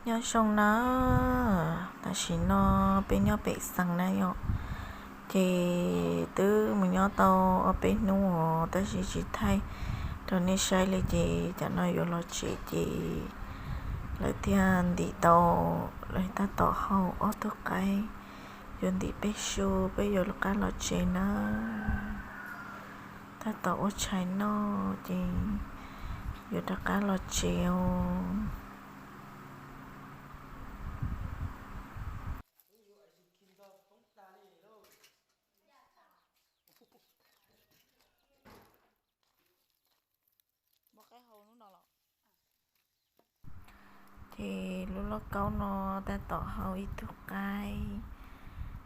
Nyob zoo na, tam sim no peb nyob pem xeev na yom, ces twb mus nyob tau ob peb hnub os, tab sis tsis thaij rau nej saib li, ces cov no yuav los tsev ces lawv thiaj ntim tau, lawv tab tom hau ob tug qaib, yuav ntim peb su, peb yuav rov qab los tsev na. Tab tom ua tshais noj ces yuav rov qab los tsev os. Ces lub lauj kaub no tab tom hau ib tug qaib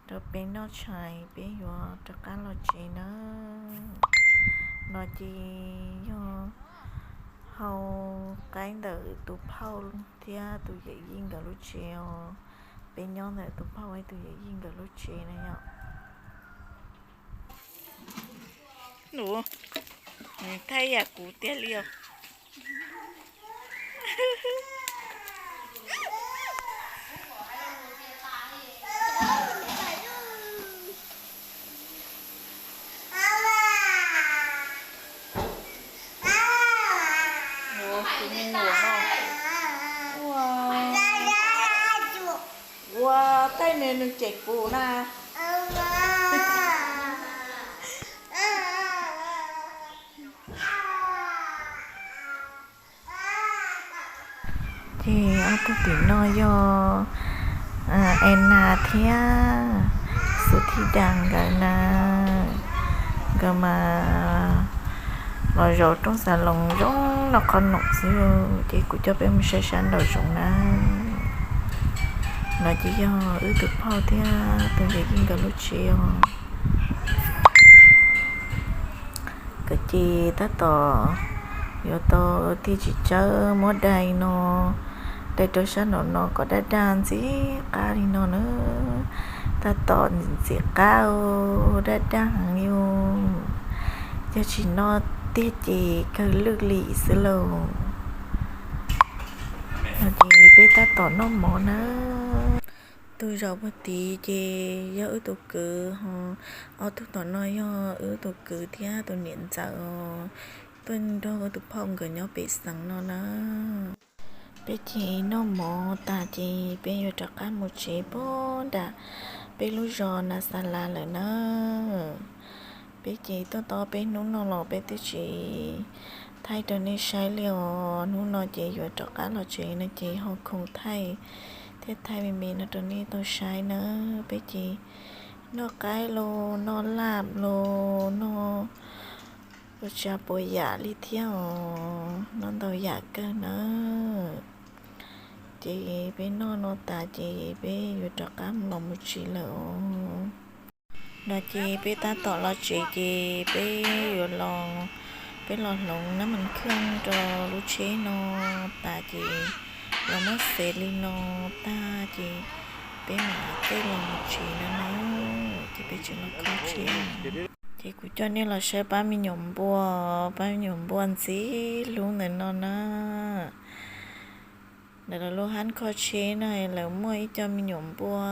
rau peb noj tshais, peb yuav rov qab los tsev na. No ces yog hau qaib ntawm tus phauj thiab tus yawm yij nkawd lub tsev os. Peb nyob ntawm tus phauj thiab tus yawm yij nkawd lub tsev na yom. Nws thaij yam kuv tiag li os. Ua tus me nyuam no, ua, ua tej nws nws cem kuv na. Ces ob tug tim no yog Anna thiab Xu Thij Das nkawd na. Nkawd mas los zaum rooj xas loos zoo noj qhob noom xwb, ces kuv coj peb mus saib sab nraum zoov na. No ces yog wb tus phauj thiab tus yawm yij nkawd lub tsev os. Nkawd ces tab tom yuav tau tig txiv tsawb muab dai no, dai rau sab nraum no kom daj daj ntxim qab li no na. Tab tom ntxim ntxim qab, daj daj heev li os. Yog tsis noj tiag ces kawg lwj li xwb lauj. No ces peb tab tom noj mov na. Tus zaum puag tid ces yog wb tus kwv ho, ob tug tom no yog wb tus kwv thiab tus niam ntxawm os, tuaj nrog wb tus phauj nkawd nyob pem xeev no na. Peb ces noj mov tas ces peb yuav rov qab mus tsev puag nram peb lub zos Nas Xas Las lawm na. Peb ces tuaj tau peb hnub no los peb twb tsis thaij rau nej saib li os. Hnub no ces yuav rov qab los tsev no ces ho khoom thaij thiab thaij me me no rau nej tau saib na. Peb ces noj qaib los noj laj los noj ua tsa puas yam li thiab os, noj ntau yam kawg na. Ces peb noj no tas ces peb yuav rov qab los mus tsev lawm os. No ces peb tab tom los tsev ces peb yuav los, peb los hloov nab mas khwj rau lub tsheb no tas ces los muab xev li no tag ces peb mam li los mus tsev no na. Ces peb tseem los kho tsheb. Ces kuv coj nej los saib pab me nyuam npua, pab me nyuam npua ntxim hlub ntawm no na. Ntawm lawv lub hab kho tsheb no lawv muaj ib co me nyuam npua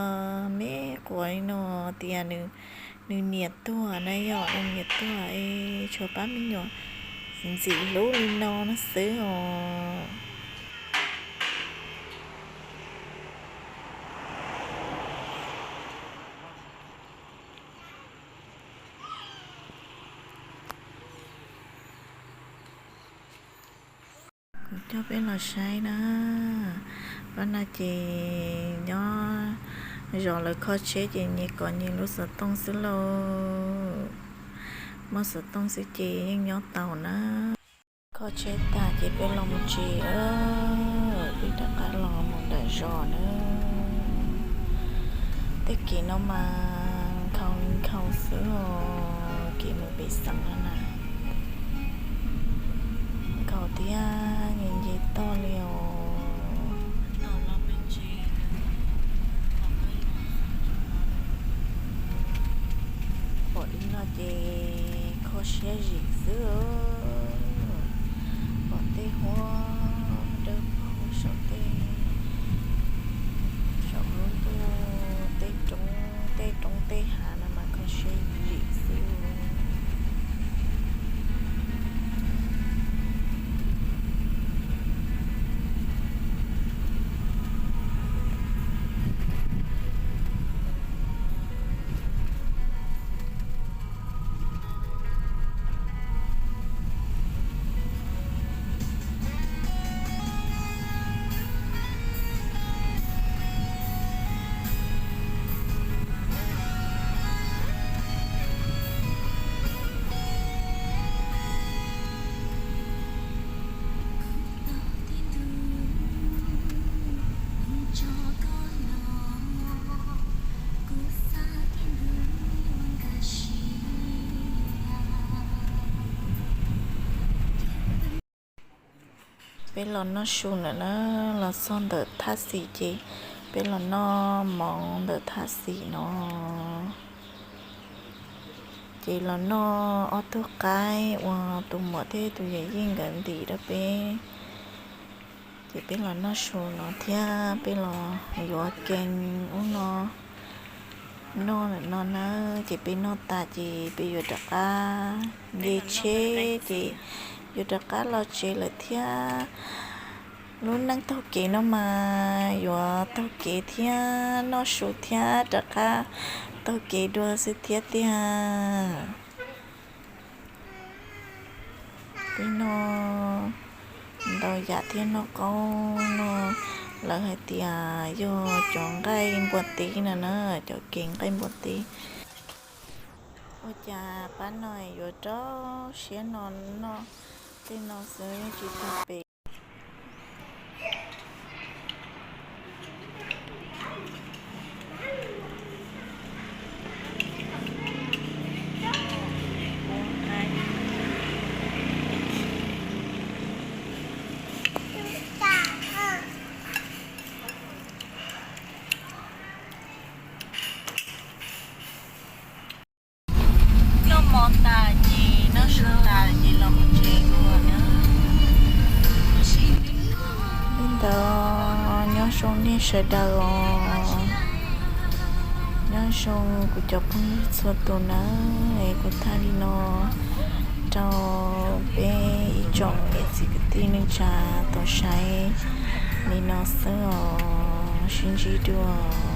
me quav li no, tias nws niam tuag na yom, nws niam tuag es tshuav pab me nyuam ntxim hlub li no no xwb os. Kuv coj peb los saib na. Pab no ces nyob zov lawv kho tsheb ces nyias kov nyias lub xov tooj xwb lauj. Muaj xov tooj xwb ces yeej nyob tau na. Kho tsheb tag ces peb los mus tsev, peb rov qab los mus nram zos na. Tej kev no mas nkhaus li nkhaus xwb os, kev mus pem xeev no na. Nkhaus thiab nce nce toj li os. Pom li no ces kho siab zim xwb. Pom tej huab dawb paug saum tej Peb los noj su ntawm na, los txog ntawm thaj xis ces peb los noj mov ntawm thaj xis no. Ces los noj ob tug qaib uas tus muam thiab tus yawm yij nkawd ntim rau peb. Ces peb los noj su no thiab peb los yuav kees ub no noj lawm no na. Ces peb noj tas ces peb yuav rov qab nce tsheb ces yuav rov qab los tsev lawm thiab. Lub neej taug kev no mas yuav taug kev thiab noj su thiab rov qab taug kev dua xwb thiab tiag. Peb noj ntau yam thiab, noj qaub no, lawv hais tias yog cov nqaij npua teb no na, cov kev nqaij npua teb. Ua cas pab no yuav rau siab no noj tej no xwb tsis tau pem. Noj mov tas ces noj su tas ces los mus tsev dua na. Li ntawd nyob zoo nej sawv daws os, nyob zoo kuv cov phooj ywg txhua tus nawb. Es kuv thaij li no rau peb ib tsoom niam txiv kwv tij neej tsa tau saib li no xwb os. Sib ntsib dua.